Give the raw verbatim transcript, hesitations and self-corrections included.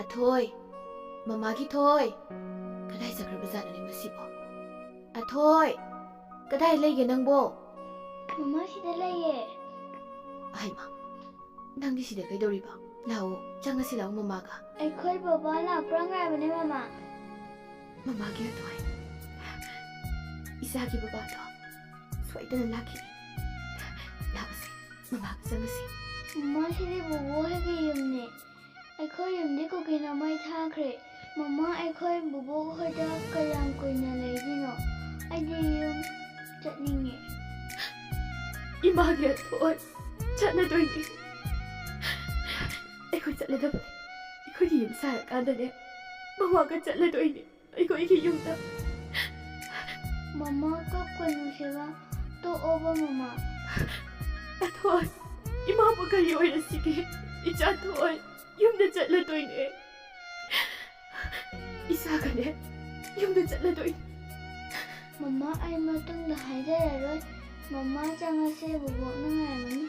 ꯑꯊꯣꯏ, ꯃꯃꯥꯒꯤ ꯊꯣꯏ, ꯀꯗꯥꯏ ꯆꯠꯈ꯭ꯔꯕꯖꯥꯠꯅꯣꯅꯦ ꯃꯁꯤꯕꯣ? ꯑꯊꯣꯏ, ꯀꯗꯥꯏ ꯂꯩꯒꯦ ꯅꯪꯕꯣ? ꯃꯃꯥ, ꯁꯤꯗ ꯂꯩꯌꯦ꯫ ꯑꯍꯩꯃ, ꯅꯪꯗꯤ ꯁꯤꯗ ꯀꯩꯗꯧꯔꯤꯕ? ꯂꯥꯛꯑꯣ, ꯆꯪꯉꯁꯤ ꯂꯥꯛꯑꯣ ꯃꯃꯥꯒ꯫ ꯑꯩꯈꯣꯏ ꯕꯕꯥ ꯂꯥꯛꯄ꯭ꯔꯥ ꯉꯥꯏꯕꯅꯦ ꯃꯃꯥ꯫ ꯃꯃꯥꯒꯤ ꯑꯊꯣꯏ, ꯏꯆꯥꯒꯤ ꯕꯕꯥꯗꯣ ꯁꯣꯏꯗꯅ ꯂꯥꯛꯈꯤꯅꯤ꯫ ꯂꯥꯛꯑꯁꯤ, ꯃꯃꯥꯒ ꯆꯪꯉꯁꯤ꯫ ꯃꯃꯥ, ꯁꯤꯗꯤ ꯕꯣꯕꯣ ꯍꯣꯏꯒꯤ ꯌꯨꯝꯅꯦ꯫ ꯑꯩꯈꯣꯏ ꯌꯨꯝꯗꯤ ꯀꯨꯀꯤꯅ ꯃꯩ ꯊꯥꯈ꯭ꯔꯦ꯫ ꯃꯃꯥ, ꯑꯩꯈꯣꯏ ꯕꯣꯕꯣꯛ ꯍꯣꯏꯗ ꯀꯌꯥꯝ ꯀꯨꯏꯅ ꯂꯩꯗꯣꯏꯅꯣ? ꯑꯩꯗꯤ ꯌꯨꯝ ꯆꯠꯅꯤꯡꯉꯦ꯫ ꯏꯃꯥꯒꯤ ꯑꯊꯣꯏ, ꯆꯠꯂꯗꯣꯏꯅꯦ꯫ ꯑꯩꯈꯣꯏ ꯆꯠꯂꯗꯕꯅꯦ꯫ ꯑꯩꯈꯣꯏꯒꯤ ꯌꯨꯝ ꯁꯥꯔꯀꯥꯟꯗꯅꯦ, ꯃꯃꯥꯒ ꯆꯠꯂꯗꯣꯏꯅꯦ ꯑꯩꯈꯣꯏꯒꯤ ꯌꯨꯝꯗ꯫ ꯃꯃꯥ, ꯀꯞꯀꯅꯨ ꯁꯦꯕꯥ, ꯇꯣꯛꯑꯣꯕ ꯃꯃꯥ꯫ ꯑꯊꯣꯏ, ꯏꯃꯥꯕꯨ ꯀꯔꯤ ꯑꯣꯏꯔꯁꯤꯒꯦ? ꯏꯆꯥ ꯊꯣꯏ, ꯌꯨꯝꯗ ꯆꯠꯂꯗꯣꯏꯅꯦ꯫ ꯏꯆꯥꯒꯅꯦ, ꯌꯨꯝꯗ ꯆꯠꯂꯗꯣꯏꯅꯦ꯫ ꯃꯃꯥ, ꯑꯩ ꯃꯇꯨꯡꯗ ꯍꯥꯏꯖꯔꯔꯣꯏ꯫ ꯃꯃꯥ, ꯆꯪꯉꯁꯦ, ꯕꯣꯕꯣꯛꯅ ꯉꯥꯏꯔꯝꯃꯅꯤ꯫